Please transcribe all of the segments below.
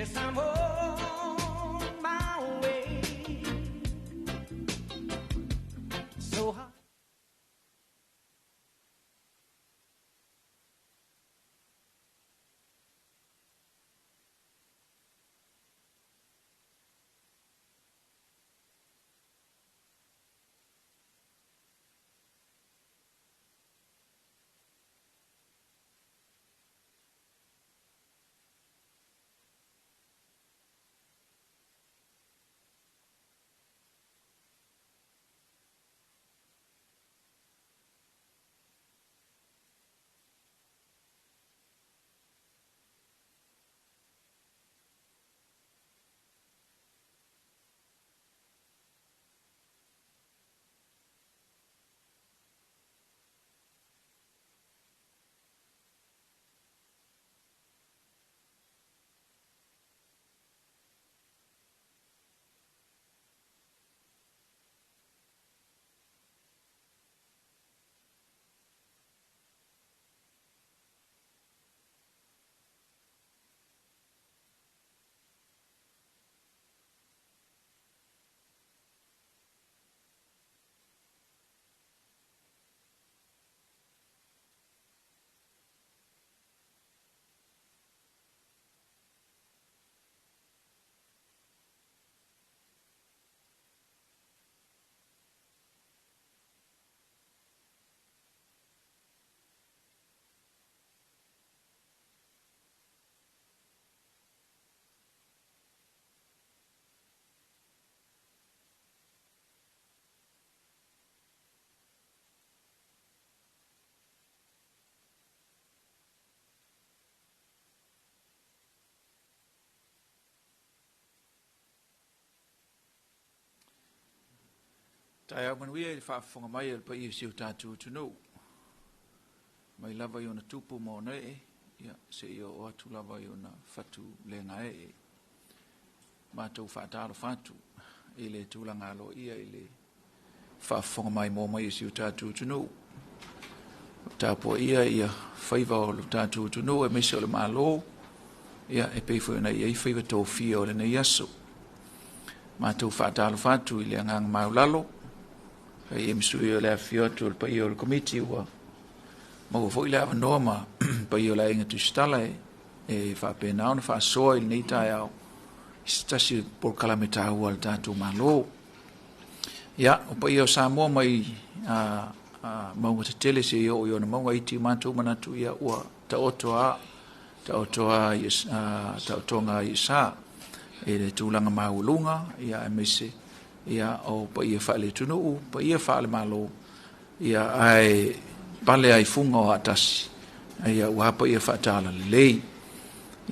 Yes, I'm on my way. So hard. Taeao manuia i le faafofoga mai a le paia o si o tatou atunuu, mai lava i ona tupu ma ona ee, ia, seia oo atu lava i ona fatu le gaee. Matou faatalofa atu i le tulaga aloaia i le faafofoga maimoa mai o si o tatou atunuu. Tapuaia ia faiva o lo tatou atunuu aemaise o le Malo, ia, e pei foi ona i ai faiva tofia o lenei aso. Matou faatalofa atu i le agaga maulalo, e i masui o le afifio atu o le paia o le Komiti ua maua foi le avanoa ma paia o le aiga Tusitala e faapena ona faasoa i lenei taeao i se tasi o polokalame taua a le tatou Malo. Ia, o paia o Samoa mai mauga tetele seia oo i ona mauga iti, matou manatu ia ua taoto a taotoga i sa i le tulaga maualuga, ia aemaise ia o paia faale-atunuu, paia faale-Malo, ia ae pale ai fuga o atasi, ia ua paia faatalalelei.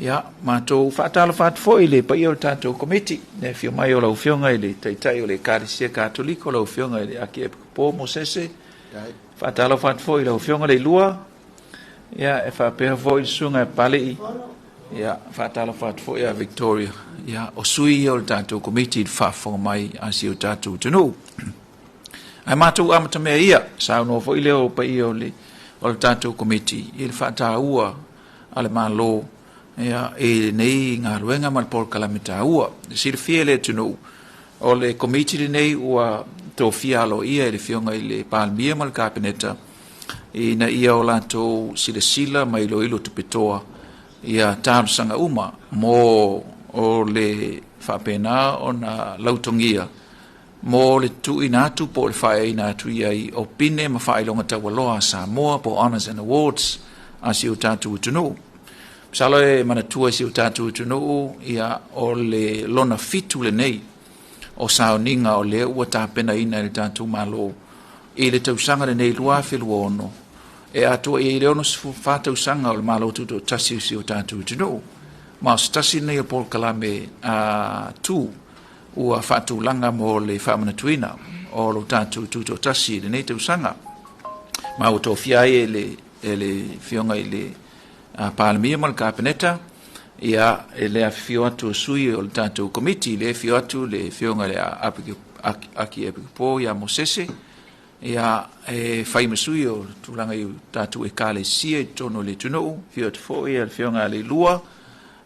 Ia, matou faatalofa atu foi i le paia o le tatou Komiti, le afio mai o lau Afioga i le Taitai o le Ekalesia Katoliko, lau Afioga i le Arkiepikopo Mosese. Faatalofa atu foi i lau Afioga Leilua, ia e faapea foi le susuga e Papalii. Ia, faatalofa atu foi a Victoria, ia, o sui ia o le tatou Komiti i le faafofoga mai a si o tatou atunuu. Ae matou amatamea ia, saunoa foi lea o paia o le tatou Komiti i le faataua a le Malo, ia, i lenei galuega ma le polokalame taua. Silafia e le atunuu, o le Komiti lenei ua tofia aloaia e le Afioga i le Palemia ma le Kapeneta ina ia o latou silasila ma iloilo tupetoa ia talosaga uma mo o le faapena ona lautogia mo le tuuina atu po o le faeaina atu i ai o pine ma faailoga taualoa a Samoa po Honors and Awards a si o tatou atunuu. Masalo e manatua si o tatou atunuu, ia, o le lona 7 lenei o sauniga o lea ua tapenaina e le tatou Malo i le tausaga lenei 2026 e atoa i ai le 64 tausaga o le Malo Tutoatasi o si o tatou atunuu. Ma o se tasi lenei o polokalame tu ua faatulaga mo le faamanatuina o lo tatou tutoatasi i lenei tausaga. Ma ua tofia ai e le Afioga i le Palemia ma le Kapeneta, ia, e le afifio atu o sui o le tatou Komiti, le afifio atu le Afioga i le Arkiepikopo ia Mosese, ia, e fai ma sui o tulaga i tatou ekalesia i totonu o le atunuu, afio atu foi le Afioga a Leilua,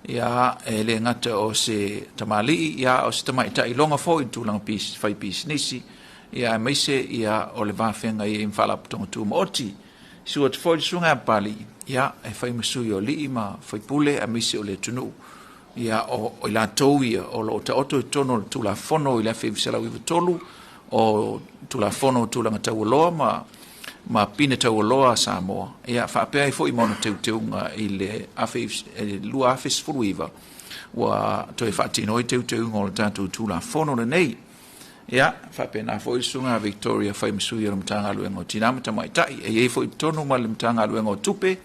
Ia, e le gata o se tamalii, ia, o se tamaitai iloga foi i tulaga fai pisinisi, ia, aemaise, ia, o le vafeagai ai ma Faalapotopotoga Tumaoti. Susu atu foi le susuga ia Papalii, ia, e fai ma sui o alii ma faipule aemaise o le atunuu. Ia, o i latou ia o lo o taoto i totonu o le Tulafono i le 1993, o Tulafono o Tulaga Taualoa ma Pine Taualoa a Samoa, ia, faapea ai foi ma ona teuteuga i le 2019, ua toe faatino ai teuteuga o le tatou Tulafono lenei. Ia, faapena foi le susuga a Victoria Faimasui o le Matagaluega o Tina ma Tamaitai, e i ai foi totonu ma le Matagaluega o Tupe,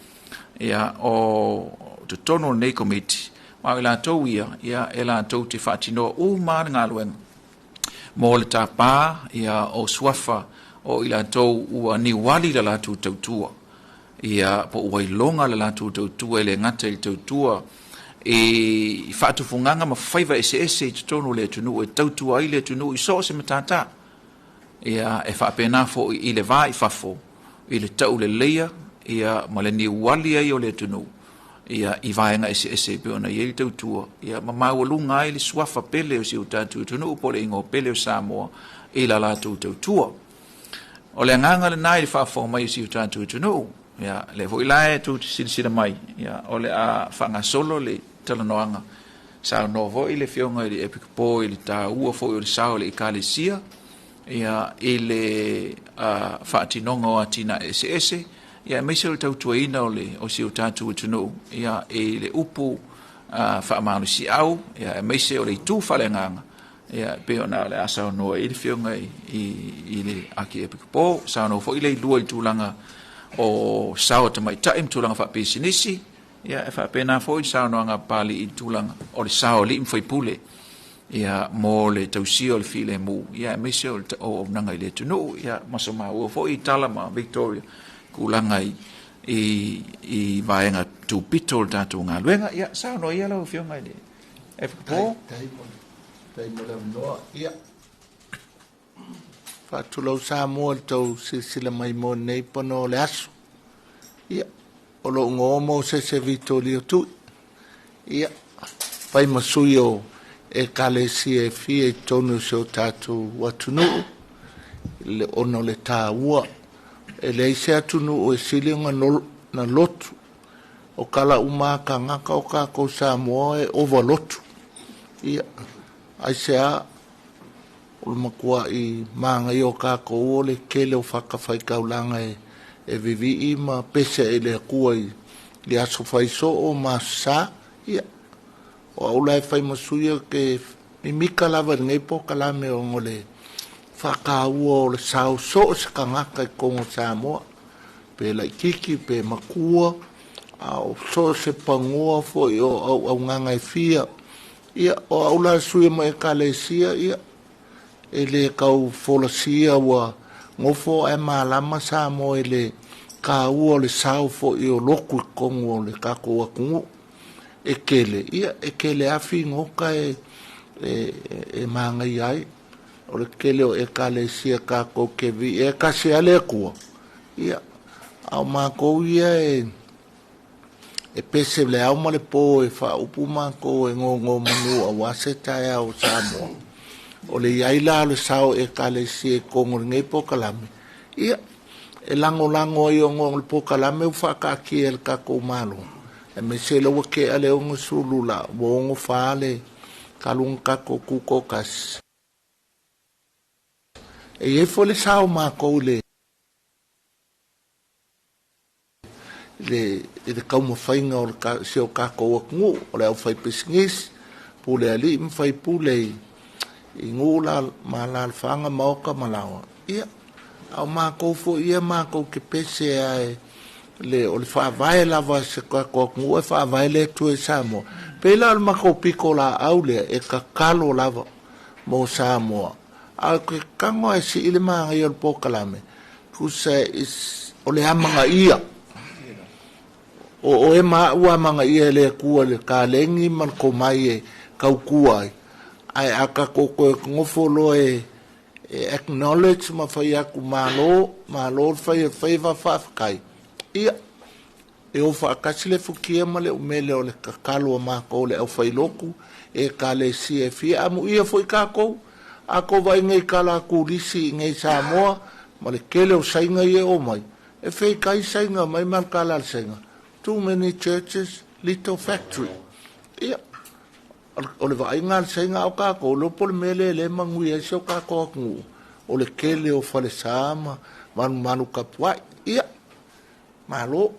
ia, o totonu o lenei komiti, ma o i latou ia, ia, e latou te faatinoa uma le galuega mo le tapa, ia, o suafa o i latou ua niuali le latou tautua, ia, po ua iloga le latou tautua, e le gata i le tautua i faatufugaga ma faiva eseese i totonu o le atunuu e tautua ai le atunuu i so o se matata, ia, e faapena foi i le va i fafo i le tauleleia, ia, ma le niuali ai o le atunuu, ia, i vaega eseese e pei ona i ai le tautua, ia, ma maualuga ai le suafa pele o si o tatou atunuu po o le igoa pele o Samoa i la latou tautua. O le agaga lena i le faafofoga mai o si o tatou atunuu. Ia, lea foi la e tou te silasila mai, ia, o le a faagasolo le talanoaga. Saunoa foi le afioga i le Epikopo i le taua foi o le sao o le Ekalesia, ia, i le faatinoga o atinae eseese, ia, aemaise o le tautuaina o si o tatou atunuu, ia, i le upu faamalosiau, ia, aemaise o le itu faaleagaga, ia, pei ona o le a saunoa i le afioga i le Akiepikopo. Saunoa foi le ilua i tulaga o sao tamaitai ma tulaga faapisinisi, ia, e faapena foi le saunoaga a Papalii i le tulaga o le sao o alii ma faipule, ia, mo le tausia o le filemu, ia, aemaise o le auaunaga i le atunuu, ia, ma so maua foi tala ma Victoria tulaga i vaega tupito o le tatou galuega. Ia, saunoa ia lau afioga i le Epikopo. Tai mo le avanoa. Ia, faatulou Samoa i le tou silasila mai mo nei pono o le aso. Ia, o lou igoa o Mosese Vitolio Tui. Ia, fai ma sui o Ekalesia e fia i totonu o si o tatou atunuu, le ona o le taua. E leai se atunuu e sili ona lotu. O tala uma a tagata o tatou Samoa e ova lotu. Ia, aisea o le matuai manaia o tatou o le tele o fatafaitaulaga e vivii ma pese i le Atua i aso fai soo ma aso sa. Ia, o au la e fai ma sui o ke mimika lava i lenei polokalame ona o le faataua o le sao soo se tagata i totonu o Samoa, pe laititi pe matua, a o so se pagua foi o auaunaga e fia. Ia, o au la sui mai Ekalesia, ia, e le tau folasia ua nofo ae malama Samoa i le taua o le sao foi o lotu i totonu o le tatou atunuu. E tele, ia, e tele lava figota e manaia ai. O le tele o Ekalesia tatou te viia e tasi lava le Atua. Ia, a o matou ia e pese le ao ma le po e faaupu matou e nonomanu aua se taeao o Samoa. O le i ai la o le sao Ekalesia i totonu o lenei polokalame, ia, e lagolago ai ona o le polokalame ua faataatia e le tatou Malo. Aemaise la ua tea le 60 la, ua 64 le talu ona tatou tutoatasi. E i ai foi le sao matou i le taumafaiga o si o tatou atunuu, o le aufaipisinisi, pule alii ma faipule i nuu la ma alaalafaga, maota ma laoa. Ia, a o matou foi ia matou te pese ae o le faavae lava se tatou atunuu e faavae le Atua i Samoa. Pei la o le matou pito laau lea e tatalo lava mo Samoa. A o ke tago e sii le manaia o le polokalame, tusa o le amanaia. O oe ma au amanaia e le Atua le kalegi ma le tomai e tautua ai. Ae a tatou toe nofo loa e acknowledge ma fai atu malo, malo le fai o le faiva, faafetai. Ia, E o faatasi le futia ma le umele o le tatalo a matou le aufailotu i ekalesia e fia. Amuia foi tatou, a tou vaai nei i tala a turisi i nei i Samoa ma le tele o Saina ia e omai, e feitai Saina mai ma le tala a le Saina, too many churches, little factory. Ia, o le vaaiga a le Saina, a o tatou, le iloa po o le mea lea o lea e manuia ai si o tatou atunuu, o le tele o falesa ma malumalu tapuai. Ia, malo,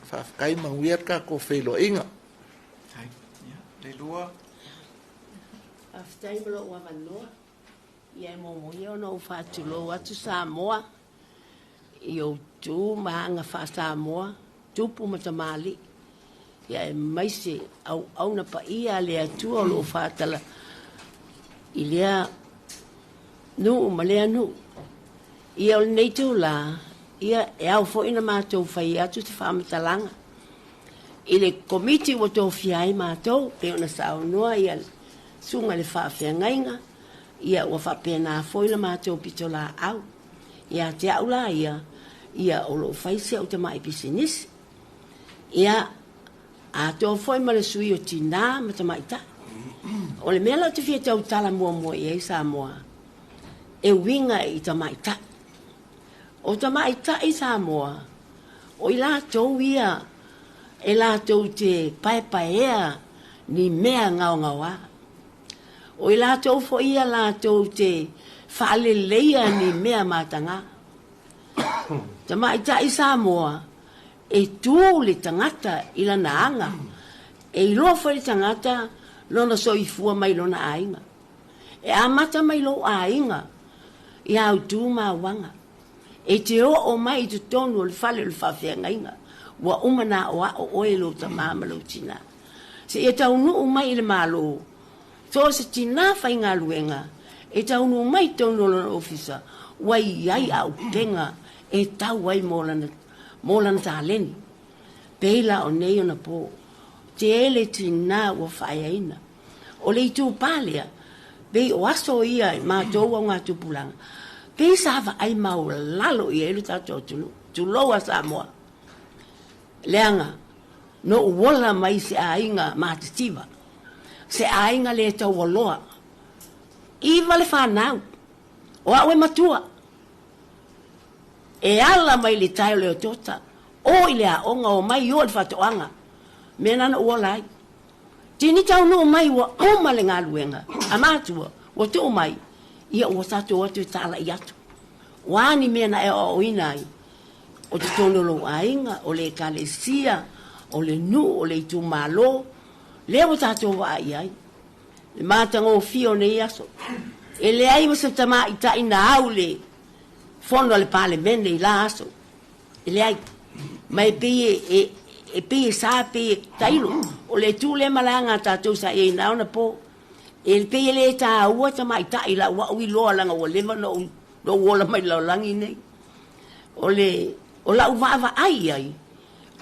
faafetai, manuia le tatou feiloaiga. Leilua. Faafetai mo lou avanoa. Ia e muamua ia ona ou faatulou atu Samoa i ou tu ma aga faa-Samoa, tupu ma tamalii, ia aemaise auauna paia a le Atua o lo o faatala i lea nuu ma lea nuu. Ia o lenei itulā, ia e ao foi ona matou fai atu se faamatalaga i le Komiti ua tofia ai matou, pei ona saunoa ia le susuga i le faafeagaiga, ia ua faapena foi la matou pitolaau. Ia te au la ia, ia o lo o fai si au tamai pisinisi. Ia, atoa foi ma le sui o tinā ma tamaitai. O le mea la ou te fia tautala muamua i ai Samoa, e uiga i tamaitai. O tamaitai Samoa, o i latou ia e latou te paepaea ni mea gaogaoa. O i latou foi ia latou te faaleleia ni mea mataga. Tamaitai Samoa, e tu le tagata i lana aga, e iloa foi le tagata lona soifua mai lona aiga. E amata mai lou aiga i au tu ma au aga. E te oo mai i totonu o le fale o le faafeagaiga, ua uma ona aoao oe e lou tama ma lou tinā. Seia taunuu mai i le Malo, so o se tinā faigaluega e taunuu mai i totonu o lona ofisa, ua i ai auupega e tau ai mo lana, mo lana taleni. Pei la o nei ona po, tele tinā ua faaeaina. O le itupa lea, pei o aso ia i matou augatupulaga, pei sa vaai maualalo i ai lo tatou atunuu, tulou a Samoa. Leaga, na ou ola mai i se aiga matitiva, se aiga le taualoa, 9 le fanau, o au e matua. E ala mai le tae o le otaota, o i le aoga, o mai o i le faatoaga, mea na na ou ola ai. Tini taunuu mai ua uma le galuega a matua ua tuu mai, ia ua tatou o atu e talai atu. O a ni mea na e aoaoina ai, o totonu o lou aiga, o le ekalesia, o le nuu, o le itumalo, lea ua tatou vaai i ai. Le matagofie o nei aso. E leai ma se tamaitai na au le fono a le Palemene i la aso. E leai. Ma e pei e, e pei e sa, pei e tailo. O le tu lea malaga a tatou sa i ai na ona po. E pei e le taua tamaitai lau au iloa leaga ua leva ona ou ola mai le lalolagi nei. O le, o lau vaavaai i ai,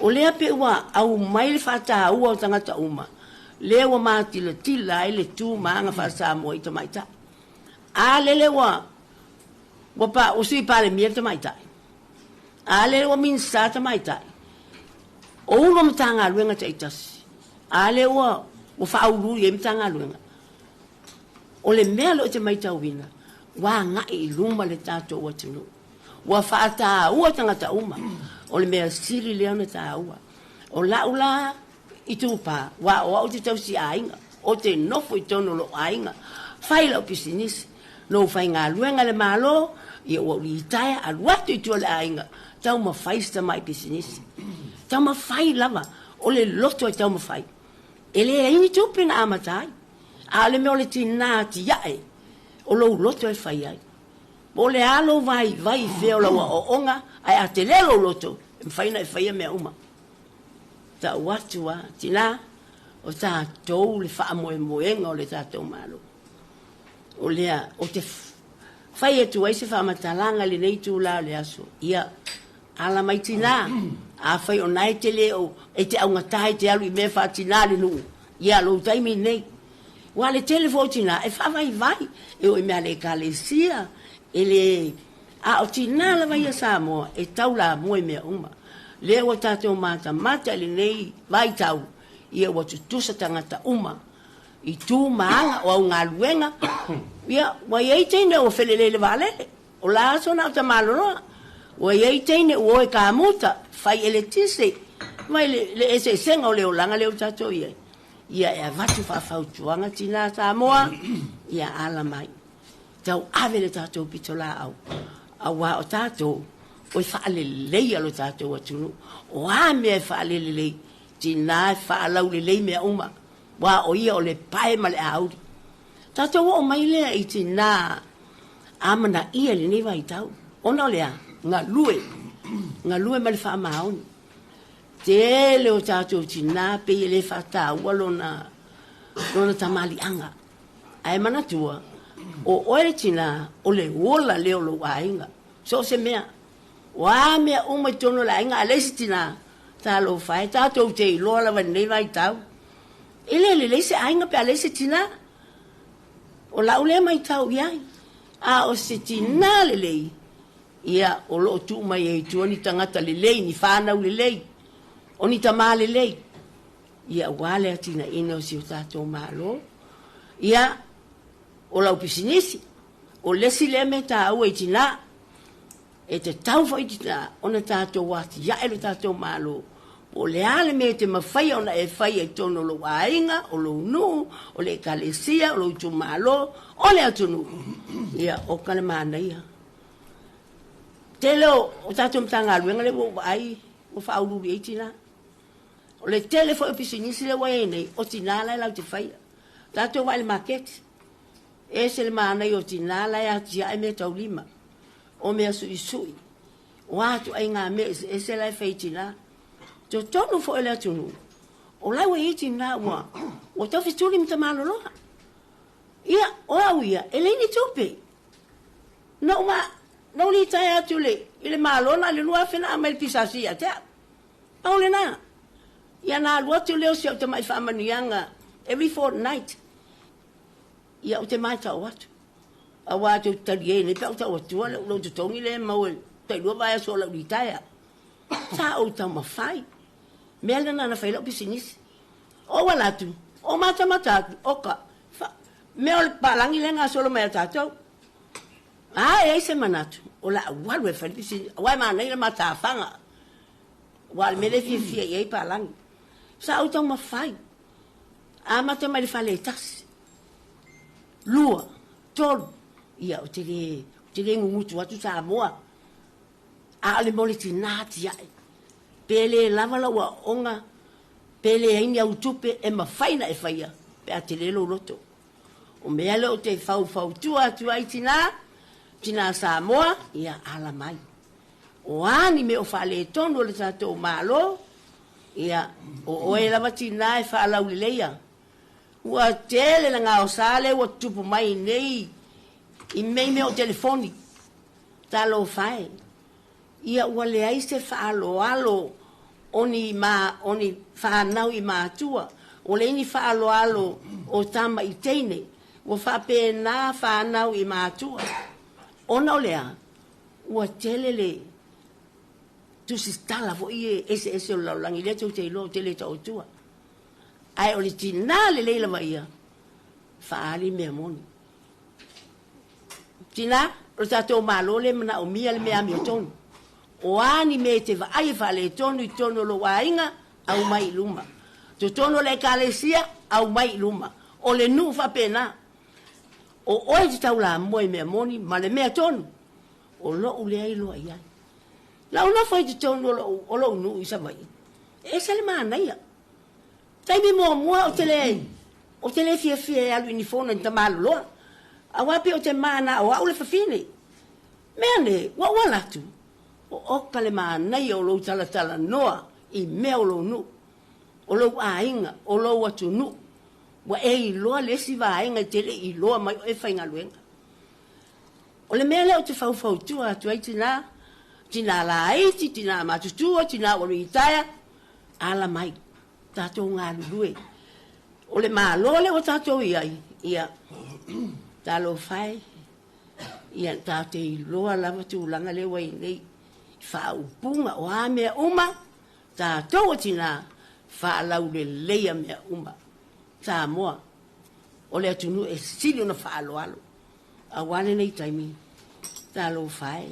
o lea pei ua aumai le faataua o tagata uma, lea ua matilatila ai le tu ma aga faa-Samoa i tamaitai. A lele ua, ua, pa, ua sui Palemia le tamaitai. A lele ua Minisita tamaitai. O Ulu o Matagaluega taitasi. A lea ua, ua faaulu i ai Matagaluega. O le mea lea ou te matauina, ua agai i luma le tatou atunuu. Ua faataua tagata uma. O le mea sili lea ona taua. O lau la itupa, aua o au ou te tausi aiga, ou te nofo i totonu o lou aiga, fai lau pisinisi, na ou faigaluega i le Malo, ia ua ou litaea, alu atu i tua i le aiga, taumafai si tamai pisinisi. Taumafai lava, o le loto e taumafai. E leai ni tupe na amata ai, a o le mea o le tinā tiae, o lou loto e fai ai. Po o le a lou vaivai i fea o lau aoaoga, ae a tele lou loto, e mafai ona e faia mea uma. Tau atu a, tinā, o tatou le faamoemoega o le tatou Malo. O lea, ou te fai atu ai se faamatalaga i lenei itula o le aso, ia, ala mai tinā, afai o na e te le o, e te augata e te alu i mea faatinā le nuu, ia, lou taimi lenei. Aua o le tele foi o tinā, e faavaivai, e oo i mea a le ekalesia, e le, a o tinā lava ia Samoa, e taulamua i mea uma. Lea ua tatou matamata i lenei vaitau, ia ua tutusa tagata uma i tu ma aga o au galuega. Ia, ua i ai teine ua felelei i le vaalele, o la aso na o tamaloloa. Ua i ai teine ua o e kamuta, fai eletise, mai le eseesega o le olaga lea ua tatou i ai. Ia e avatu faafautuaga tinā Samoa, ia ala mai. Tauave le tatou pitolaau, auā o tatou o e faaleleia lo tatou atunuu. O a mea e faalelelei, tinā e faalaulelei mea uma, aua o ia o le pae ma le auli. Tatou oo mai lea i tinā amanaia i lenei vaitau, ona o le a? Galue, galue ma le faamaoni. Tele o tatou tinā pei e le faataua lona tamaliiaga. Ae manatua, o oe le tinā, o le ola lea o lou aiga. So o se mea, o a mea uma i totonu o le aiga, a leai se tinā, talofa e, tatou te iloa lava i lenei vaitau, e le lelei se aiga pe a leai se tinā. O lau lea matau i ai, a o se tinā lelei, ia, o lo o tuu mai ai i tua ni tagata lelei, ni fanau lelei, o ni tamā lelei, ia aua le atinaeina o si o tatou Malo. Ia, o lau pisinisi, o le isi lea mea taua i tinā, e tatau foi i tinā ona tatou atiae lo tatou Malo, po o le a le mea e te mafaia ona e faia i totonu o lou aiga, o lou nuu, o le ekalesia, o lou itumalo, o le atunuu, ia, oka le manaia. Tele o tatou Matagaluega lea ua ou vaai ua faauluulu i ai tinā. O le tele foi o pisinisi lea ua i ai nei, o tinā la e latou te faia. Tatou vaai i le maketi, e ese le manaia o tinā la e atiae meataulima, o mea suisui, o a ituaiga mea eseese la e fai e tinā. Totonu foi o le atunuu, o la ua i ai tinā ua tau fetuli ma tamaloloa. Ia, o au ia, e leai ni tupe. Na ou litaea atu i le Malo na o le 2,000 na aumai e le PSC ia te au. Pau lena. Ia na alu atu lea o si au tamai faamanuiaga every fortnight. Ia ou te matau atu. Aua tou te taliē nei pe a ou tau atua lou totogi lea e maua i tailua vaiaso o lau litaea. Sa ou taumafai. Mea lena na fai ai lau pisinisi. Ou ala atu, ou matamata atu, oka, mea o le palagi lea e gasolo mai ia tatou. A e ai se manatu, o le a ou alu e fai le pisinisi, aua e manaia le matafaga. Aua o le mea lea e fiafia i ai palagi. Sa ou taumafai, amata mai le fale e tasi, lua, tolu, ia ou te le, ou te le gugutu atu Samoa. A o le mea o le tinā tiae, pe le lava lau aoaoga, pe leai ni au tupe e mafai ona e faia pe a tele lou loto. O mea lea ou te faufautua atu ai tinā, tinā Samoa, ia ala mai. O a ni mea o faaletonu o le tatou Malo, ia, o oe lava tinā e faalauleleia. Ua tele le gaosa lea ua tutupu mai nei i mea o telefoni. Talofa e, ia ua leai se faaaloalo o ni fanau i matua, ua leai ni faaaloalo o tama i teine, ua faapena fanau i matua. Ona o le a? Ua tele le tusitala foi e eseese o le lalolagi, lea tou te iloa ou te le tauatua. Ae o le tinā lelei lava ia, faaali mea moni. Tinā, o le tatou Malo lea e manaomia le mea amiotonu. O a ni mea e te vaai e faaletonu i totonu o lou aiga, aumai i luma. Totonu o le ekalesia, aumai i luma. O le nuu faapena. O oe e te taulamua i mea moni ma le mea tonu, o lou lea iloa i ai. Na ou nofo i totonu o lou nuu i Savaii, e ese le manaia. Taimi muamua ou te le ou te le fiafia e alu i ni fono a ni tamaloloa, aua pei ou te manao au le fafine. Mea nei, ua ou ala atu, o oka le manaia o lou talatalanoa i mea o lou nuu, o lou aiga, o lou atunuu. Ua e iloa le isi vaega e te le i iloa mai o oe e faigaluega. O le mea lea ou te faufautua atu ai tinā, tinā laiti, tinā matutua, tinā ua ritaea, ala mai, tatou galulue. O le Malo lea ua tatou i ai, ia, talofa e, ia tatou te iloa lava tulaga lea ua i ai nei, faaupuga, o a mea uma, Tatou o tinā, faalauleleia mea uma. Samoa, o le atunuu e sili ona faaaloalo. Aua lenei taimi, talofa e,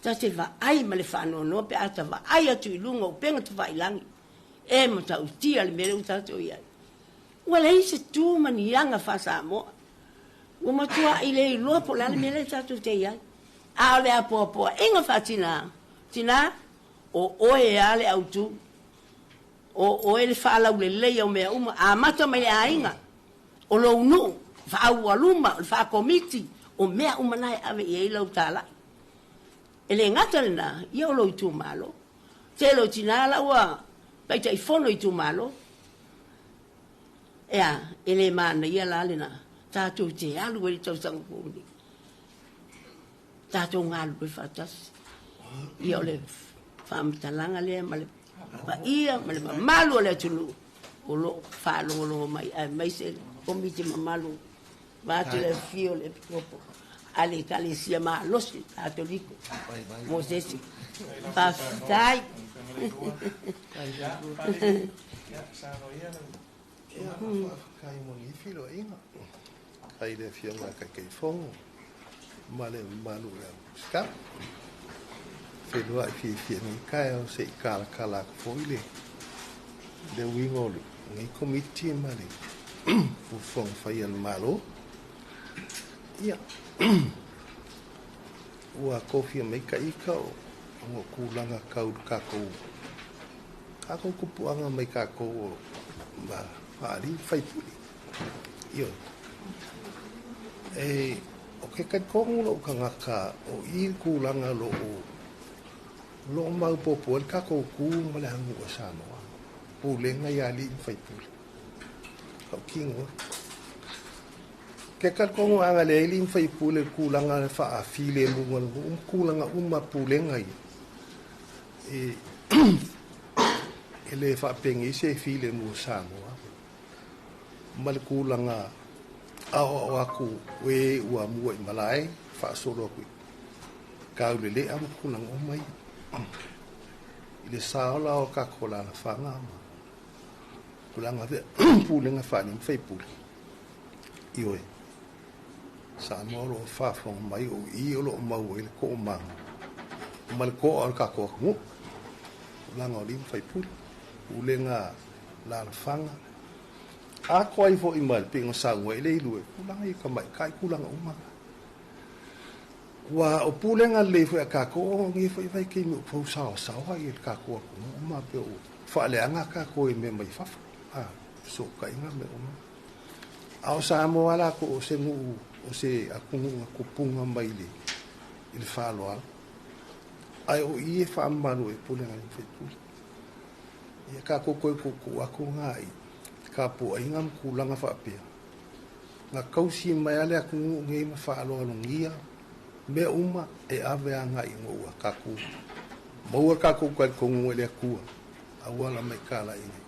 ta te vaai ma le faanoanoa pe a ta vaai atu i luga o upega tafailagi, e matautia le mea lea ua tatou i ai. Ua leai se tu ma ni aga faa-Samoa. Ua matuai le iloa po o le a le mea lea tatou te i ai. A o le apoapoaiga faatinā, tinā, o oe lava le autu, o oe le faalauleleia o mea uma, amata mai le aiga, o lou nuu, faaaualuma, o le faakomiti, o mea uma na e ave i ai lau talai. E le gata lena, ia o lou itumalo. Tele o tinā la ua taitaifono i itumalo. E a, e le manaia la lena, tatou te alu ai i le tausaga fou lenei. Tatou galulue faatasi. Ia o le faamatalaga lea ma le paia ma le mamalu o le atunuu o lo o faalogologo mai, aemaise le komiti mamalu vaeatu le afifio o le Epikopo a le Ekalesia malosi Katoliko Mosese. Faafetai. Ia, faafetai mo lenei feiloaiga. Faafetai i le Afioga i le Taitaifono ma le mamalu o le au Minisita. Feiloai fiafia i lenei taeao se i talatala atu foi le le uiga o lenei Komiti ma le fuafuaga fai a le Malo. Ia, ua tofia mai ta ita ona o tulaga tau i le tatou tatou tupuaga mai tatou o ma faalii ma faipule. Ioe. E, o ke talitonu lou tagata o i le tulaga o lo o o lo o maopoopo ai le tatou tu ma le aganuu a Samoa, pulega i alii ma faipule. Tautino ai. Ke talitonu a na leai alii ma faipule i le tulaga o le faafilemu o le nuu ma tulaga uma pulega ia, e e le faapenei se filemu o Samoa ma le tulaga aoao atu e ua mua i malae faasolo atu i taulelea ma tulaga uma ia i le sao la o tatou alaalafaga ma tulaga pulega faalii ma faipule. Ioe, Samoa o lo o faafofoga mai o i o lo o maua ai le toomaga ma le toa o le tatou atunuu, tulaga o alii ma faipule, pulega alaalafaga, atoa ai foi ma le pei ona saunoa ai le Ilue, tulaga i tamaitai, tulaga uma. Ua o pulega lelei foi a tatou o nei foi vaitaimi o fausaosaoa i le tatou atunuu ma pei o faaleaga tatou i mea mai fafo, a fesootaiga mea uma. A o Samoa latou o se nuu, o se atunuu na tupuga mai i le faaaloalo, ae o i e faamamalu ai pulega a alii ma faipule. Ia tatou toe tuutuu atu na i tapuaiga ma tulaga faapea, na tausi mai lava le atunuu nei ma faaaloalogia mea uma e ave agai ina ua tatou maua le tatou talitonuga i le Atua auala mai talaiga.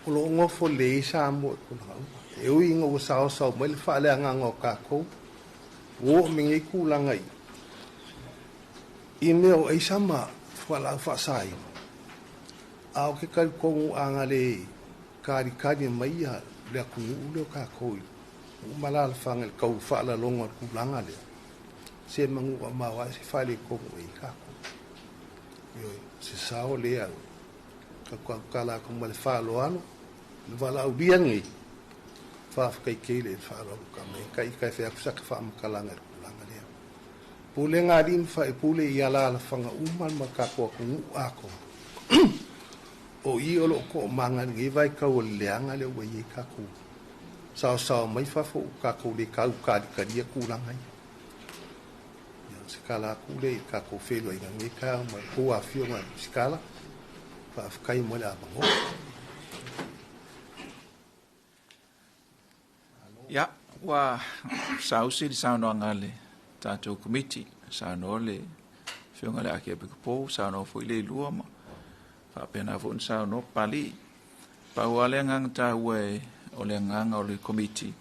O lo o nofo lelei ai Samoa i tulaga uma. E ui ina ua saosao mai le faaleagaga o tatou, ua oo mai nei tulaga i i mea o aisa ma fualaau faasaina, a o ke talitonu a na le kalikali mai ia le atunuu lea o tatou i nuu ma alaalafaga i le tau faalaloga o le tulaga lea, se manu ua maoae se faaletonu o i ai tatou. Ioe, o se sao lea tautala atu ma le faaaloalo, le valaaulia lenei, faafetai tele i le faaaloalo ka aumai ai ta ita e fai atu sata faamatalaga i le tulaga lea. Pulega a alii ma faipule i alaalafaga uma ma tatou atunuu atoa, o i o lo o toomaga i lenei vaitau o le leaga lea ua i ai tatou saosao mai fafo ua tatou le tau talitalia tulaga ia. Ia, o se tala atu lea i le tatou feiloaiga i lenei taeao ma le tou afioga i le Minisita. Faafetai mo le avanoa. Ia, ua saausi le saunoaga a le tatou Komiti, saunoa le Afioga i le Akiepikopo, saunoa foi le Ilua ma faapena foi ona saunoa Papalii. Pau lava le agaga taua o le agaga o le Komiti,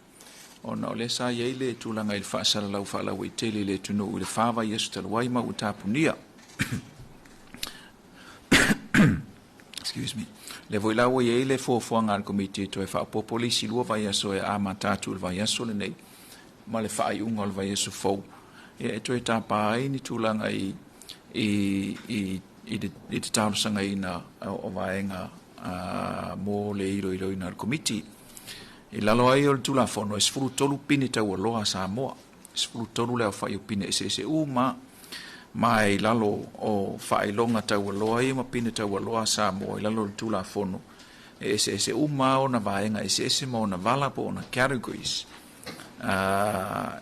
ona o lea sa i ai le tulaga i le faasalalau faalauaitele i le atunuu i le 4 vaiaso talu ai ma ua tapunia. Excuse me. Lea foi la ua i ai le fuafuaga a le Komiti e toe faaopoopo le isi 2 vaiaso e amata atu i le vaiaso lenei ma le faaiuga o le vaiaso fou, ia e toe tapa ai ni tulaga i i i i le, i le talosagaina o vaega mo le iloiloina o le Komiti. I lalo ai o le Tulafono, e 13 pine taualoa a Samoa, 13 le aofai o pine eseese uma, ma i lalo o faailoga taualoa ia ma pine taualoa a Samoa i lalo o le Tulafono, e eseese uma ona vaega eseese ma ona vala po o ona categories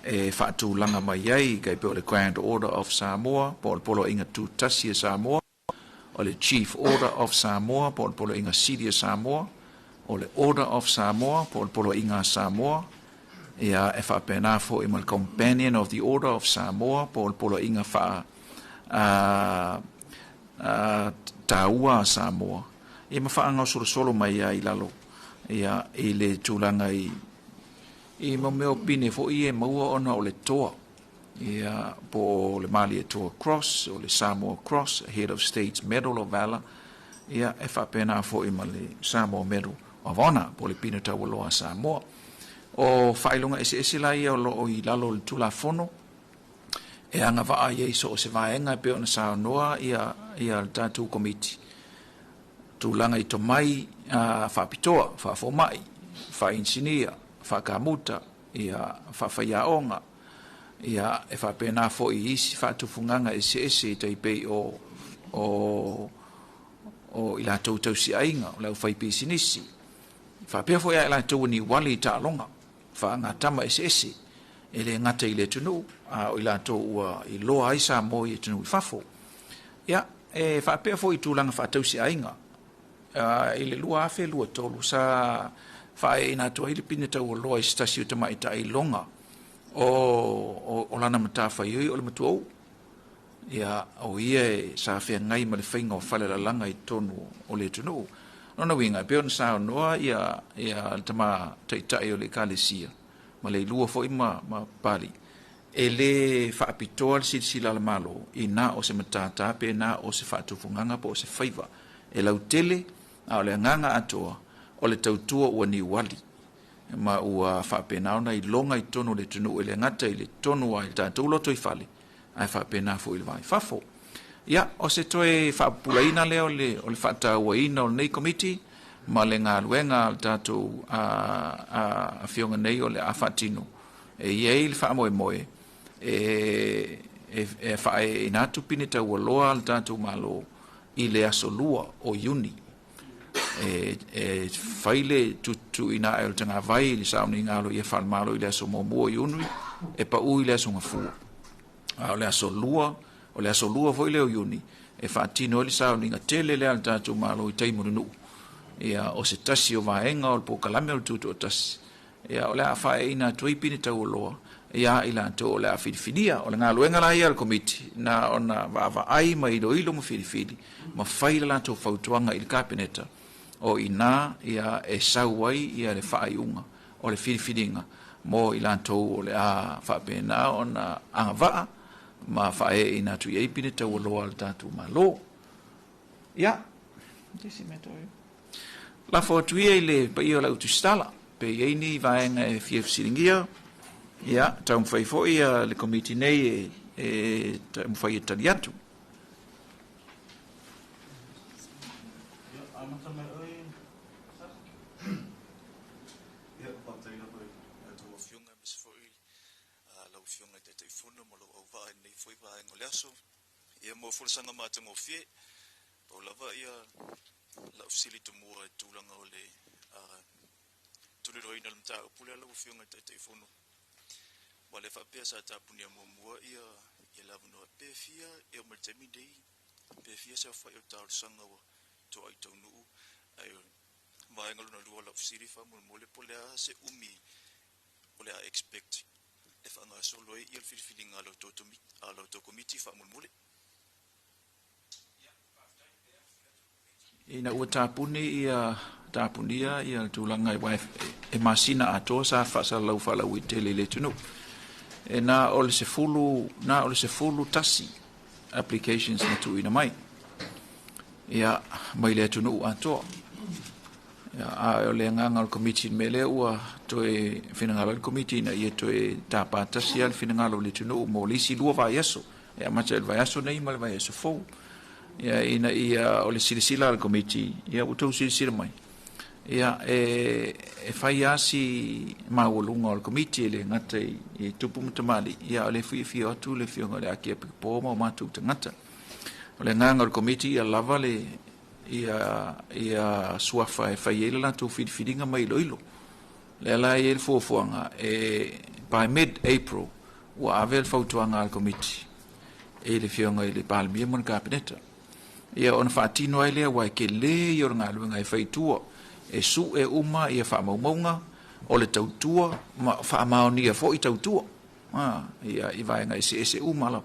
e faatulaga mai ai, kai pei o le Grand Order of Samoa, po o le Poloaiga Tutasi a Samoa, o le Chief Order of Samoa, po o le Poloaiga Sili a Samoa, o le Order of Samoa, po o le Poloaiga a Samoa, ia e faapena foi ma le Companion of the Order of Samoa, po o le Poloaiga faa taua a Samoa, ia ma faagaosolosolo mai ai i lalo ia i le tulaga i mo mea o pine foi e maua ona o le toa, ia po o le Malietoa Cross, o le Samoa Cross, Head of States Medal of Valor, ia e faapena foi ma le Samoa Medal of Honor, po o le pine taualoa a Samoa. O faailoga eseese la ia o loo i lalo o le Tulafono e agavaa ai so o se vaega e pei ona saunoa ia le tatou Komiti, tulaga i tomai faapitoa, faafomai, faainisinia, faakamuta, ia faafaiaoga, ia e faapena foi i isi faatufugaga eseese i taipei o i latou tausiaiga, o le aufaipisinisi, faapea foi ia i latou ni wali i taaloga, faagatama eseese, e le gata i le atunuu, a o i latou ua iloa ai Samoa i atunuu i fafo. Ia, e faapea foi i tulaga faatausiaiga, i le 2023 sa faaeina atu ai le pine taualoa i se tasi o tamaitai iloga o lana matafaioi o le matuauu. Ia, o ia e sa feagai ma le faiga o falelalaga i totonu o le atunuu. Lona uiga, e pei ona saunoa ia le tama taitai o le Ekalesia, ma le ilua foi ma Pali, e le faapitoa le silasila a le Malo i na o se matata pe na o se faatufugaga po o se faiva. E lautele, a o le agaga atoa, o le tautua ua niuali, ma ua faapena ona iloga i totonu o le atunuu e le gata i le totonu ai le tatou loto i fale, ae faapena foi i le vai fafo. Ia, o se toe faapupulaina lea o le faatauaina o lenei komiti, ma le galuega a le tatou afioga nei o le a faatino. E i ai le faamoemoe e faaeina atu pine taualoa a le tatou Malo i le aso 2 o Iuni. E fai le tutuina ae o le tagavai i le sauniga aloaia ia faale-Malo i le aso 1 o Iuni, e pau i le aso Gafua. A o le aso 2, o le aso 2 foi lea o Iuni, e faatino ai le sauniga tele lea a le tatou Malo i tai mo le nuu. Ia, o se tasi o vaega o le polokalame o le tutoatasi, ia, o le a faaeina atu ai pine taualoa ia i latou o le a filifilia. O le galuega la ia a le Komiti, na ona vaavaai ma iloilo ma filifili, ma fai le latou fautuaga i le Kapeneta, o ina ia e sau ai ia le faaiuga o le filifiliga mo i latou o le a faapena ona agavaa ma faaeina atu i ai pine taualoa a le tatou Malo. Ia, lafo atu ia i le paia o le autusitala, pe i ai ni vaega e fia fesiligia, ia, taumafai foi ia le Komiti nei e taumafai e tali atu. Ia, faafetai lava i a outou afioga aemaise foi lau afioga i Taitaifono ma lou auvaa i lenei foi vaega o le aso. Ia, mo folasaga matagofie, pau lava ia lau fesili tomua i tulaga o le tuliloaina o le mataupu lea lau afioga i Taitaifono. Ua le faapea sa tapunia muamua ia le avanoa pe fia e oo mai le taimi nei, pe fia se aofai o talosaga ua toai taunuu, ae vaega lona lua o lau fesili faamolemole po o le a se umi o le a expect e faagasolo ai ia le filifiliga a la outou komiti faamolemole. Ina ua tapuni ia tapunia ia le tulaga e masina atoa sa faasalalau faalauaitele i le atunuu. E na o le 11 applications na tuuina mai. Ia, mai le atunuu atoa. Ia, a o le agaga o le Komiti i le mea lea ua toe finagalo ai le Komiti ina ia toe tapā tasi lava le finagalo o le atunuu mo le isi 2 vaiaso, e amata i le vaiaso nei ma le vaiaso fou. Ia, ina ia o le silasila a le Komiti, ia ua outou silasila mai, ia, e fai lava si maualuga o le Komiti e le gata i tupu ma tamalii, ia a o lea foi e afio atu le Afioga i le Akiepikopo ma o matou tagata. O le agaga o le Komiti ia lava le ia suafa e fai ai le latou filifiliga ma iloilo. Lea la e i ai le fuafuaga e by mid April ua ave le fautuaga a le Komiti i le Afioga i le Palemia ma le Kapeneta. Ia ona faatino ai lea aua e tele ia o le galuega e fai i tua, e sue uma ia faamaumauga o le tautua ma faamaonia foi tautua. Ia i vaega eseese uma lava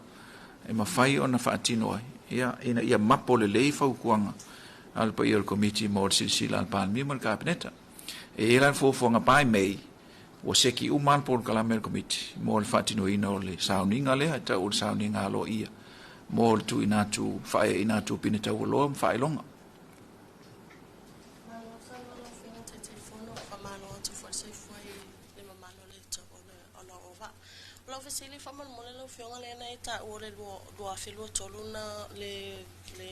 e mafai ona faatino ai, ia, ina ia mapo lelei fautuaga a le paia o le Komiti mo le silasila a le Palemia ma le Kapeneta. E i ai la le fuafuaga by May, ua seki uma lava le polokalame a le Komiti mo le faatinoina o le sauniga lea e tau o le sauniga aloaia mo le tuuina atu, faaeaina atu o pine taualoa ma faailoga. Malo saunoa lau Afioga i le Taitaifono, faamalo atu foi le soifua i le mamalu o le o vaa. O lau fesili faamolemole lau Afioga lea na e taua le 2023 na le le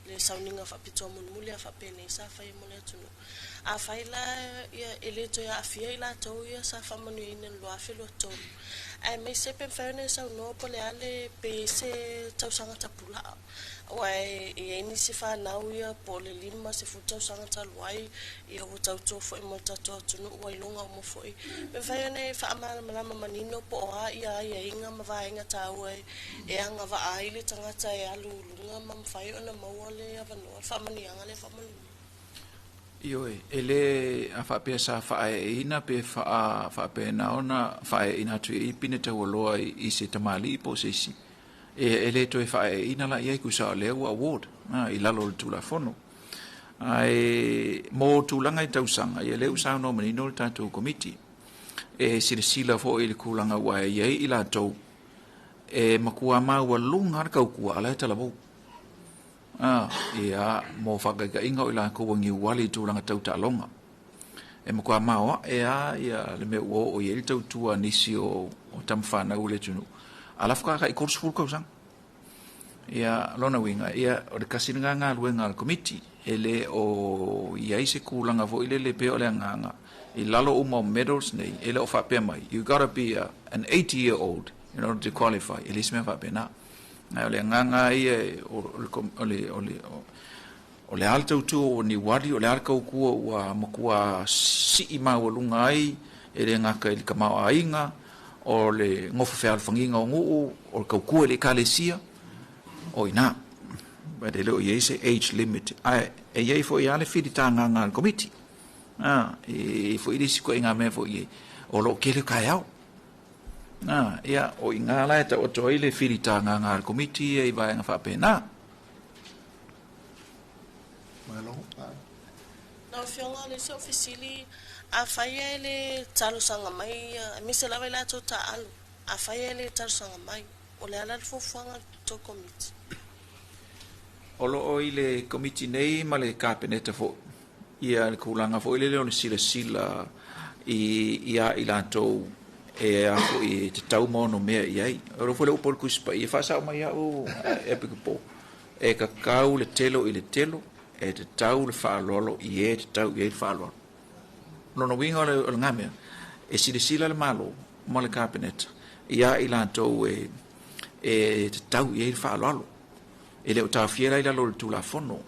le sauniga faapitoa mulimuli a faapenei sa fai mo le atunuu. Afai la ia e le toe aafia i latou ia sa faamanuiaina i le 2023, aemaise pe mafai ona e saunoa po o le a le pe i ai se tausaga tapulaa. Aua e i ai nisi fanau ia po o le 50 tausaga talu ai, ia ua tautua foi mo le tatou atunuu ua iloga uma foi. Pe mafai ona e faamalamalama manino po o a ia aiaiga ma vaega taua e agavaa ai le tagata e alu i luga ma mafai ona maua le avanoa, le faamanuiaga lea faamolemole. Ioe, e le a faapea sa faaeaina pe faapena ona faaeaina atu i ai pine taualoa i se tamalii po o se isi. E le toe faaeaina la i ai tusa o lea ua award i lalo o le Tulafono. Ae mo tulaga i tausaga, ia lea ua saunoa manino le tatou Komiti. E silasila foi i le tulaga ua i ai i latou e matua maualuga le tautua a la e talavou. Ia, mo faataitaiga o i latou ua niuali i tulaga tau taaloga. E matua maoae lava ia le mea ua oo i ai le tautua a nisi o tamafanau o le atunuu, a la faatoa tai 30 tausaga. Ia, lona uiga, ia, o le tasi lena galuega a le Komiti, e le o i ai se tulaga foi lele pei o le agaga i lalo uma o medals nei, e le o faapea mai, you gotta be an 80 year old in order to qualify, e le se mea faapena. Ae o le agaga ia o le a le tautua ua niuali, o le a le tautua ua matua sii maualuga ai, e le gata i le tamaoaiga, o le nofo fealofagiga o nuu, o le tautua i le ekalesia, o i ina. But e le o i ai se age limit. Ae e i ai foi lava le filitagaga a le Komiti. E i ai foi le isi ituaiga mea foi o lo o tele taeao. Ia, o i ina la e taoto ai le filitagaga a le Komiti ia i vaega faapena. Malo. Lau Afioga, o le isi ou fesili, afai e le talosaga mai, aemaise lava i latou taaalo, afai e le talosaga mai, o le a la le fuafuaga a le tou Komiti? O lo o i le Komiti nei ma le Kapeneta foi ia le tulaga foi lele o le silasila i ia i latou e a foi e tatau ma ono mea i ai. O lo foi le upu o le Tusi Paia, faasao mai au e Pikopo, e tatau le telo i le telo, e tatau le faaaloalo i e tatau i ai le faaaloalo. Lona uiga o le lena mea, e silasila le Malo ma le Kapeneta ia i latou e tatau i ai le faaaloalo. E le o taofia la i lalo o le Tulafono.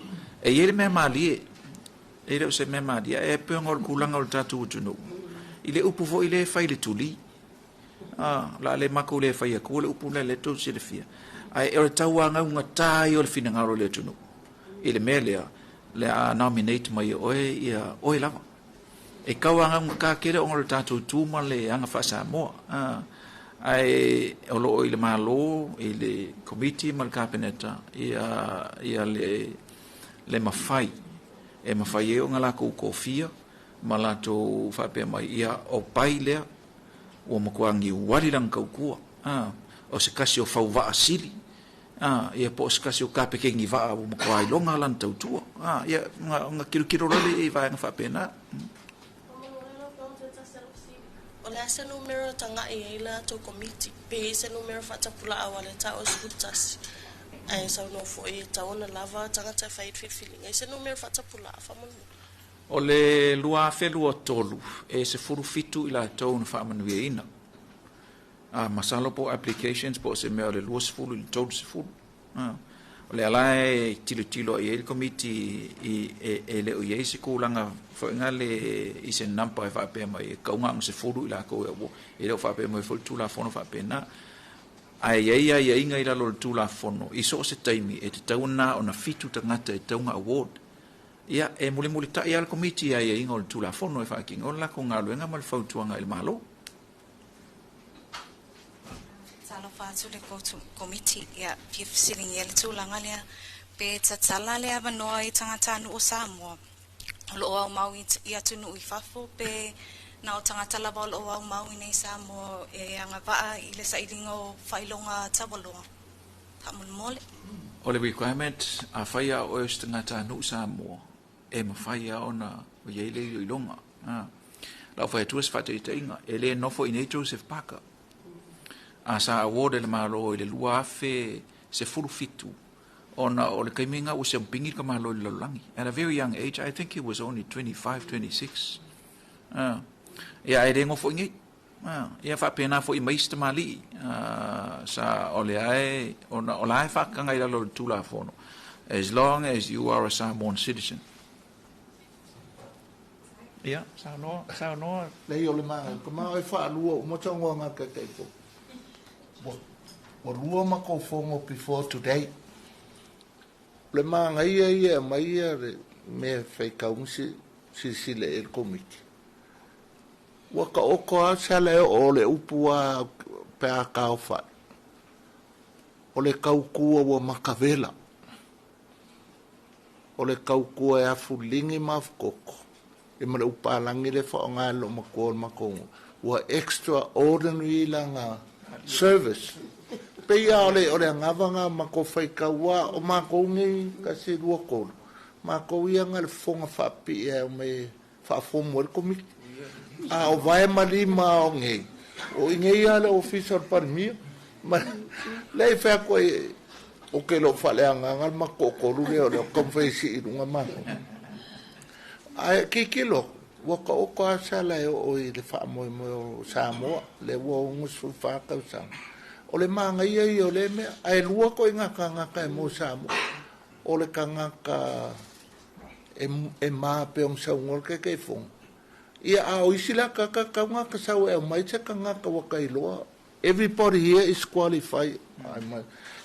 E i ai le mea malie, e le o se mea malie, e pei ona o le tulaga o le tatou atunuu. I le upu foi lea e fai le tuli, la le matou le fai atua le upu lea le tou silafia. Ae o le tauagaugata ia o le finagalo o le atunuu. I le mea lea, le a nominate mai e oe ia oe lava. E tauagaugata tele ona o le tatou tu ma le aga faa-Samoa. Ae o lo o i le Malo, i le Komiti ma le Kapeneta, ia le mafai, e mafai ai ona latou tofia ma latou faapea mai, ia o pai lea, ua matua niuali lana tautua. O se tasi o fauvaa sili. Ia po o se tasi o kapekeni va'a ua matuā iloga lana tautua. Ia ona tilotilo loa lea i vaega faapena. O le a se numera e taga'i ai le atou Komiti, pe i ai se numera fa'atapula'a ua le ta'u e 11, ae saunoa fo'i e tatau ona lava tagata e fai ai le filifiliga. I se numera fa'atapula'a fa'amolemole. O le 2023, e 17 i latou na fa'amanuiaina. Masalo po o applications po o se mea o le 20 i le 30. O lea la e tilotilo i ai le Komiti i e le o i ai se tulaga foi le i se number e faapea mai e tatau na ona 10 i latou e e le o faapea mai foi le Tulafono faapena. Ae i ai aiaiga i lalo o le Tulafono i so o se taimi e tatau ona ona 7 tagata e tatau ona award. Ia, e mulimulita'i lava le Komiti i aiaiga o le Tulafono e faatino le latou galuega ma le fautuaga i le Malo. Talofa atu le Komiti, ia, fia fesiligia le tulaga lea, pe tatala le avanoa i tagatanuu o Samoa o lo'o aumau i atunuu i fafo, pe na o tagata lava o lo'o aumau i nei Samoa e agava'a i le sailiga o faailoga taualoa faamolemole. O le requirement, afai a oe o se tagatanuu Samoa, e mafai lava ona i ai le iloiloga. Lau fai atua se faataitaiga, e le nofo i nei Joseph Parker. A sa award e le Malo i le 2017 ona o le taimi ua siamupini le tamaloa i le lalolagi. At a very young age, I think he was only 25, 26. Ia ae le nofo i nei. Ia faapena foi mai isi tamalii sa o le ae ona o la e faakataga i lalo o le Tulafono as long as you are a Samoan citizen. Ia, saunoa, saunoa. Lei o le maga, ka ma e whaalua o mata ngā ngā kai kai po. Ua lua ma kou fogo before today. Le maga ia ia mai ia le mea whaikaunga si si le e le komiti. Ua ka oko a sa le o le upu a pe a kao whai. O le kaukua ua makavela. O le kaukua e afulingi ma afukoko. E ma le upalangi le whaonga lo makua o le makongo. Ua extraordinary langa service. Pe ia o le angavanga ma ko whaikaua o makou nei ka se lua kolo. Makou ia nga le fonga whaapi e o me whaafomu e le komiti. A o vae malima o ngei. O i ngei a le ofisa o le parimia. Ma le i whea koe o ke lo whale anga le makokolu le o le o kamwhaisi i lunga mako. Ai kikilo, ua ka oko a sala e o i le whaamoemoe o Samoa, le ua o ngusu whākau sa. O le maanga ia i o le mea, ae lua ko i ngā kangaka e mo Samoa. O le kangaka e maa pe ong saungol ke ke fonga. Ia a o isi la kaka kaunga ka sau e mai se kangaka wa kailoa. Everybody here is qualified.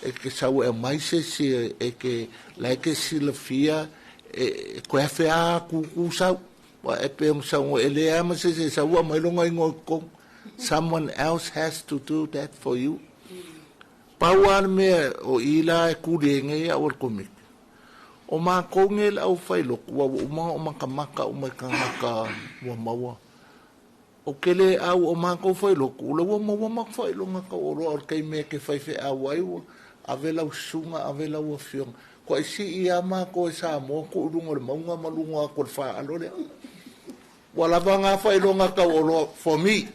E ke sau e mai se si e ke la ke silafia e koe awhea kuku sau. Wa e pe ong sau e le ama se se sau a mai longa ingo kong. Someone else has to do that for you. Pau a le mea o ila e kuri e ngei au le komiti. O mākou nge le au whai loku, ua uma o makamaka o mai kangaka ua maua. O kele au o mākou whai loku, ula ua maua mak whai longa ka o roa o kei mea ke whai whai au ai ua, ave lau sunga, ave lau afionga. Ko ai si i a mākou e Samoa, ko urunga le maunga ma lunga ako le whaalo lea. Ua lava ngā whai longa ka o roa, for me,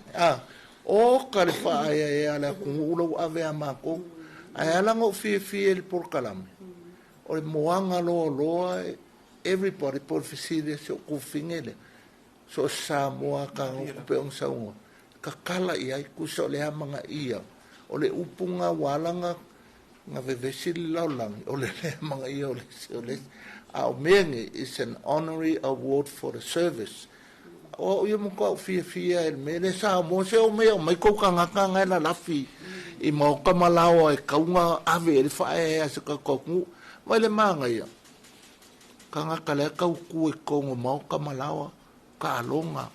o ka le whaaya e ala kungu ula ua ave a mākou. Ai ala ngau fie fie le porokalame. O le moanga loa loa, everybody po le fesili se o kufinge le. So Samoa ka ngau pe ong saunga. Kakala i ai kusa o le amanga ia. O le upunga walanga nga vevesi le laulangi. O le le amanga ia o le se o le. A o menge is an honorary award for the service. O ia mo ka fia fia e me le Samoa se o mea o mai kou kangaka ngai la lafi. I maoka malawa e kaunga ave e le whae a se ka kokungu. Mai le maanga ia. Kangaka le kau ku e kongo maoka malawa. Ka alonga.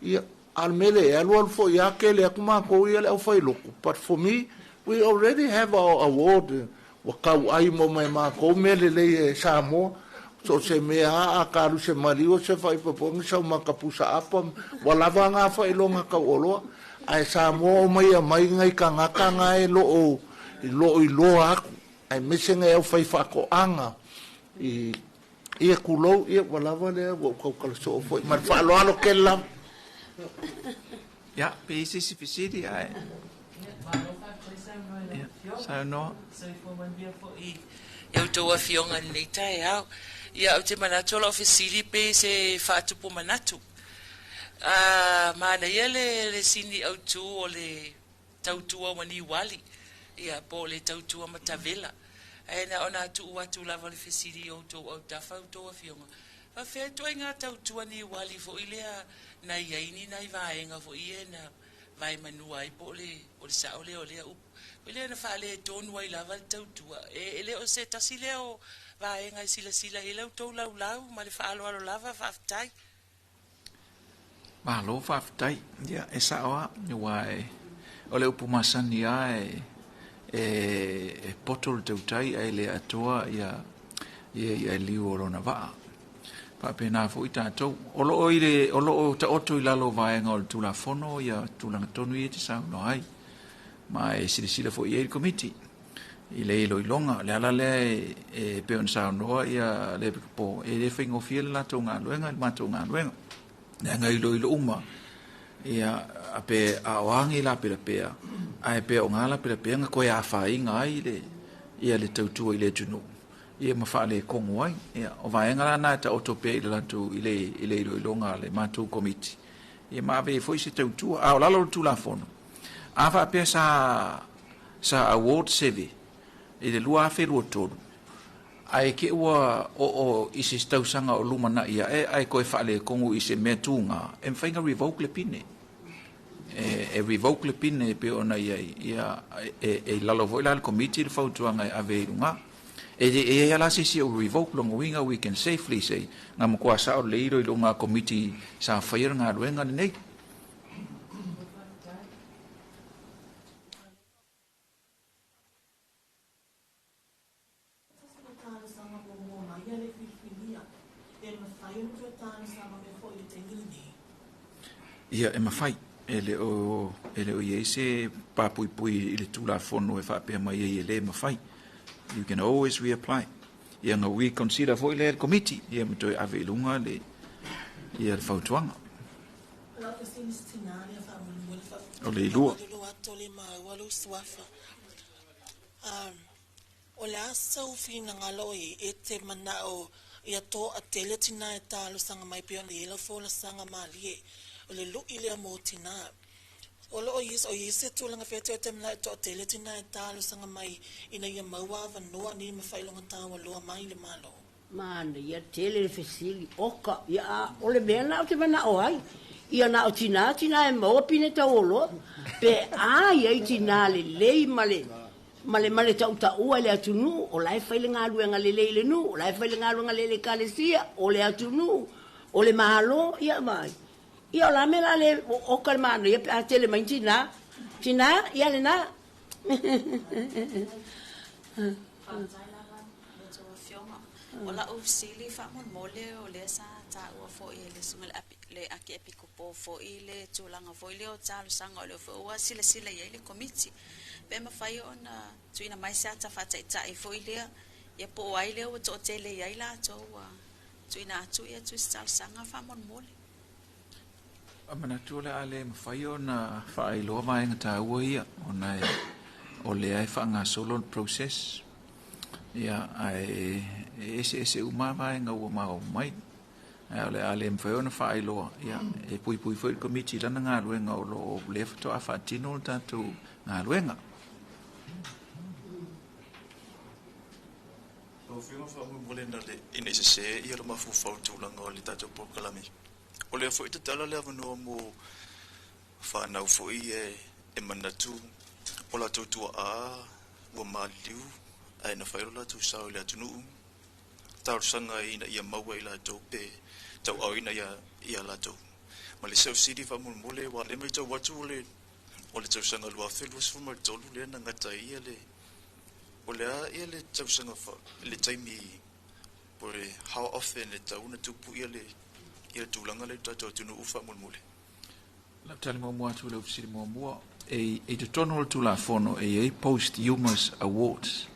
Ia, al mele e alu alu fo ia ke le aku mākou ia le au whai loku. But for me, we already have our award. Wa kau ai mo mai mākou mele le e Samoa. So se mea a kalu se mariu se whai papongi sau makapusa apa. Wa lava ngā whai longa kau oloa. Ai Samoa o mai a mai ngai kangaka ngai lo o i lo i loa aku. Aemaise nai aufaifaatoaga i ia tulou, ia ua lava lea, ua ou tautala soo foi ma le faaaloalo tele lava. Ia, pe i ai se isi fesili ae. Ia, saunoa. Soifua manuia foi i a outou afioga i lenei taeao. Ia, ou te manatu o lau fesili pe se faatupu manatu. Manaia le sini autu o le tautua ua niuali, ia, po o le tautua matavela. Ae na ona tuu atu lava le fesili i outou autafa outou afioga, faafefea ituaiga tautua niuali foi lea na i ai ni nai vaega foi ia na vaemanua ai po o le, o le sao lea o lea upu. Foi lea na faaletonu ai lava le tautua. E le o se tasi lea o vaega e silasila i ai la outou laulau ma le faaaloalo lava, faafetai. Malo faafetai. Ia, e sao lava, aua e, o le upu masani lava e, e, e poto le tautai ae le atoa ia, ia i'a liu o lona vaa. Faapena foi tatou. O lo o i le, o lo o taoto i lalo o vaega o le Tulafono ia tulaga tonu ia e te saunoa ai. Ma e silasila foi i ai le Komiti i le iloiloga. O le ala lea e, e pei ona saunoa ia le Epikopo, e le faigofie le latou galuega i le matou galuega. Leaga e iloilo uma, ia, pe a o a ni lapelapea, ae pe o ngā lapelapea na toe afaina ai le, ia le tautua i le atunuu, ia ma faaletonu ai. Ia, o vaega la na e taoto pea i le latou, i le, i le iloiloga a le matou Komiti, ia ma ave ai foi se tautua. A o lalo o le Tulafono, a faapea sa, sa award seve i le 2023, ae te i ua oo i se tausaga o lumanai ae, ae toe faaletonu i se mea tuga, e mafai ona revoke le pine. E revoke le pine e pei ona i ai, ia, e i lalo foi la le Komiti le fautuaga e ave i luga. E le i ai la se isi o revoke, lona uiga we can safely say, na matua sao lelei iloiloga a Komiti sa faia le galuega lenei. Tasi le talosaga muamua mai a le filifilia, e mafai ona toe talosaga mai foi i le taimi lenei. Ia, e mafai. E le o, e le o i ai se papuipui i le Tulafono e faapea mai ai e le mafai. You can always reapply. Ia, na reconsider foi lea e le Komiti, ia ma toe ave i luga le, ia le fautuaga. O lau fesili se tinā lea faamolemole O le ilua. Faamalulu atu o le maua lou suafa. O le a sou finagalo i e te manao ia toatele tinā e talosaga mai pei ona i ai lau folasaga malie, o le lu'i lea mo tinā. O lo o i o i ai se tulaga fea e te manao e toatele tinā e talosaga mai ina ia maua avanoa nei ma faailoga taualoa mai le Malo. Manaia tele le fesili, oka, ia a o le mea lena ou te manao ai, ia na o tinā tinā e maua pine tauoloa, pe a i ai tinā lelei ma le ma le ma le tautaua i le atunuu, o la e fai le galuega lelei i le nuu, o la e fai le galuega lelei i le ekalesia, o le atunuu, o le Malo, ia vaai. Ia o le a mea o le a le oka le manaia pe a tele mai ni tinā. Tinā, ia lena. Faafetai lava i a outou afioga. O lau fesili faamolemole o lea sa taua foi e le susuga i le Akiepikopo foi le tulaga foi lea o talosaga o lea foi ua silasila i ai le Komiti. Pe mafai ona tuuina mai se ata faataitai foi lea, ia po o ai lea ua toatele i ai latou ua tuuina atu ia tusi talosaga faamolemole. A manatu o le a le mafai ona faailoa vaega taua ia, ona o lea e faagasolo le process. Ia, ae e eseese uma lava vaega ua maua mai. Ae o le a le mafai ona faailoa, ia, e puipui foi le Komiti i lana galuega o lo o lea faatoa faatino le tatou galuega. Lau Afioga faamolemole ina le ina i sese ia le mafaufau i le tulaga o le tatou polokalame. O lea foi e tatala le avanoa mo fanau foi e manatu o latou tuaa ua maliliu ae na fai lo latou sao i le atunuu, talosaga ina ia maua i latou pe tauaaoina ia latou. Ma le fesili faamolemole, aua o lea e matau atu o le o le tausaga 2023 lea na gata ai ia le, o le a ia le tausaga le taimi po o le how often e tatau ona tupu ia le tulaga lea i le tatou atunuu faamolemole. O lau tali muamua atu i lau fesili muamua, e i totonu o le Tulafono e i ai posthumous awards.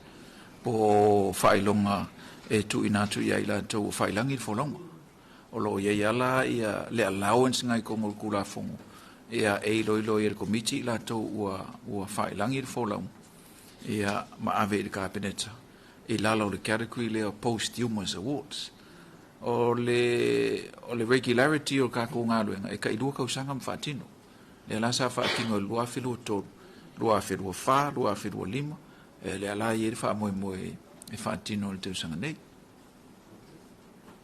Po o faailoga e tuuina atu ia i latou ua faailagi le folauga. O lo o i ai lava la le allowance na i totonu o le Tulafono ia e iloilo ai e le Komiti i latou ua faailagi le folauga ia ma ave i le Kapeneta i lalo o le category lea o Posthumous Awards. O le regularity o le tatou galuega e tailua tausaga ma faatino. Lea la sa faatino i le 2023, 2024, 2025, lea la e i ai le faamoemoe e faatino i le tausaga nei.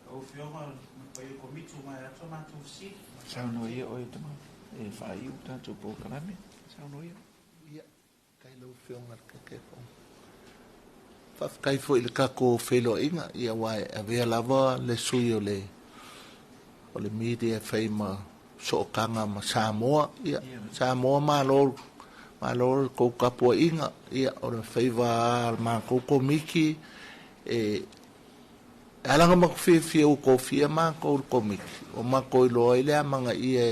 Lau Afioga ma le paia o le Komiti, ua maea atu a matou fesili. Saunoa ia oe tama e faaiu le tatou polokalame. Saunoa ia. Ia, faafetai i lau Afioga i le Taitaifono. Faafetai foi i le tatou feiloaiga, ia aua e avea lava le sui o le o le media e fai ma sootaga ma Samoa. Ia, Samoa malo, malo le tou tapuaiga. Ia, o le faiva lava o le matou Komiti, e ala ona matou fiafia ua tofia matou i le Komiti, ua matou iloa ai le amanaia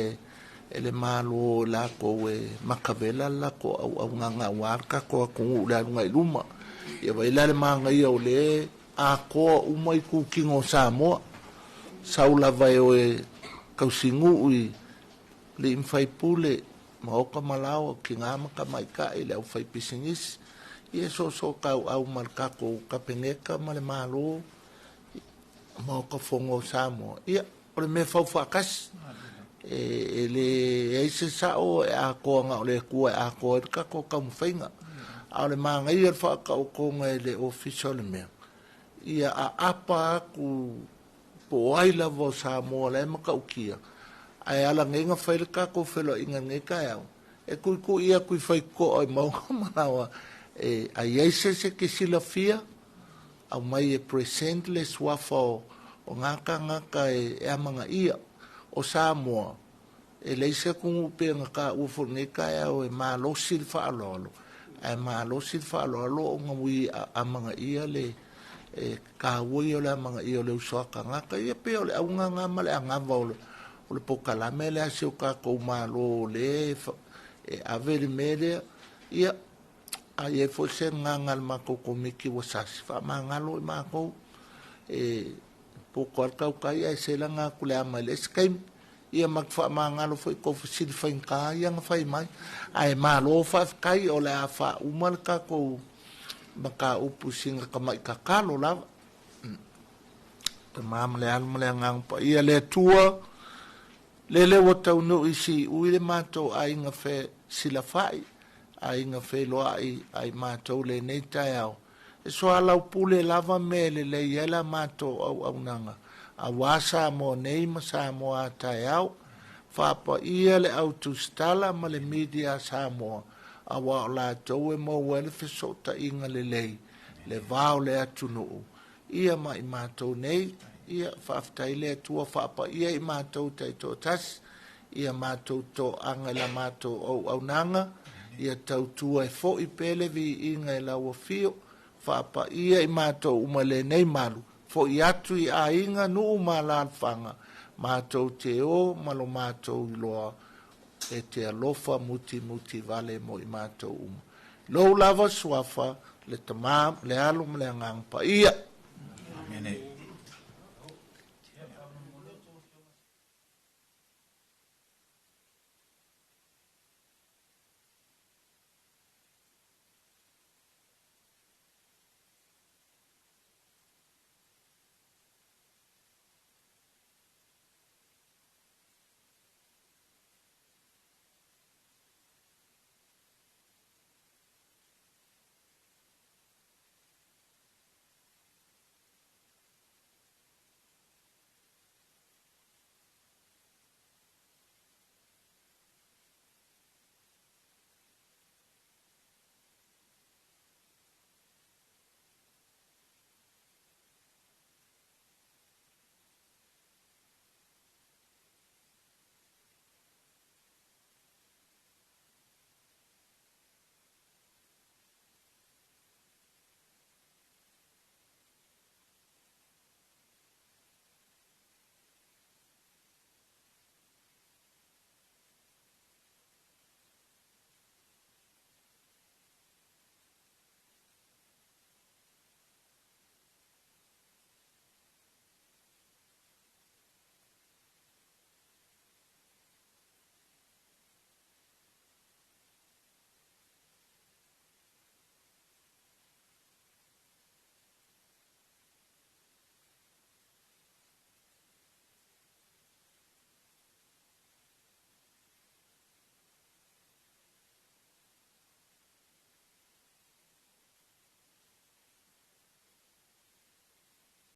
e le Malo i latou e matavela le latou auaunaga aua le tatou atunuu i le aluga i luma. Ia vaai la i le manaia o lea e atoa uma itutino o Samoa. Sau lava e o e tausinuu i alii ma faipule, maota ma laoa, tina ma tamaitai, le aufaipisinisi, ia e soosootauau ma le tatou Kapeneta ma le Malo, Maota Fono o Samoa. Ia, o le mea faufaatasi, e leai se sao e atoa na o le Atua e atoa ai le tatou taumafaiga. A o le manaia o le faataotoga e le Ofisa o le mea, ia aapa atu po o ai lava o Samoa la e matautia, ae ala nei ona fai le tatou feiloaiga i lenei taeao, e tuitui atu i faitotoa i mauga ma laoa, e a i ai se isi e te silafia, aumai e present le suafa o na tagata e amanaia. O Samoa, e leai se atunuu pei ona taua foi i lenei taeao e malosi le faaaloalo, ae malosi le faaaloalo ona ua amanaia le taua ia o le amanaia o le uso a tagata. Ia pei o le auga lena ma le anava o le polokalame lea a si o tatou Malo o lea e ave le mea lea. Ia, a i ai foi se agaga a le matou Komiti ua sasi, faamagalo i matou. E poto lava le tautai ae selaga atu i le ama i le isi taimi. Ia ma te faamagalo foi i tou fesili faigata ia na fai mai. Ae malo faafetai, o le a faauma le tatou mataupu i sina tamai tatalo lava. Tama ma le Alo ma le Agaga Paia, le Atua, lele ua taunuu i siui le matou aiga fesilafai, aiga feiloai ai matou lenei taeao. E soalaupule lava mea e lelei ai la matou auaunaga, aua Samoa nei ma Samoa a taeao. Faapaia le au tusitala ma le media a Samoa, aua o latou e maua ai le fesootaiga lelei, le va o le atunuu, ia ma i matou nei. Ia, faafetai le Atua, faapaia i matou taitoatasi, ia matou toaga i la matou auaunaga, ia tautua e foi pea le viiga i lau afio, faapaia i matou uma i lenei malu, foi atu i aiga, nuu ma alaalafaga, matou te o ma lo matou iloa, e te alofa mutimuti vale mo i matou uma. Lou lava suafa, le Tama, le Alo ma le Agaga Paia.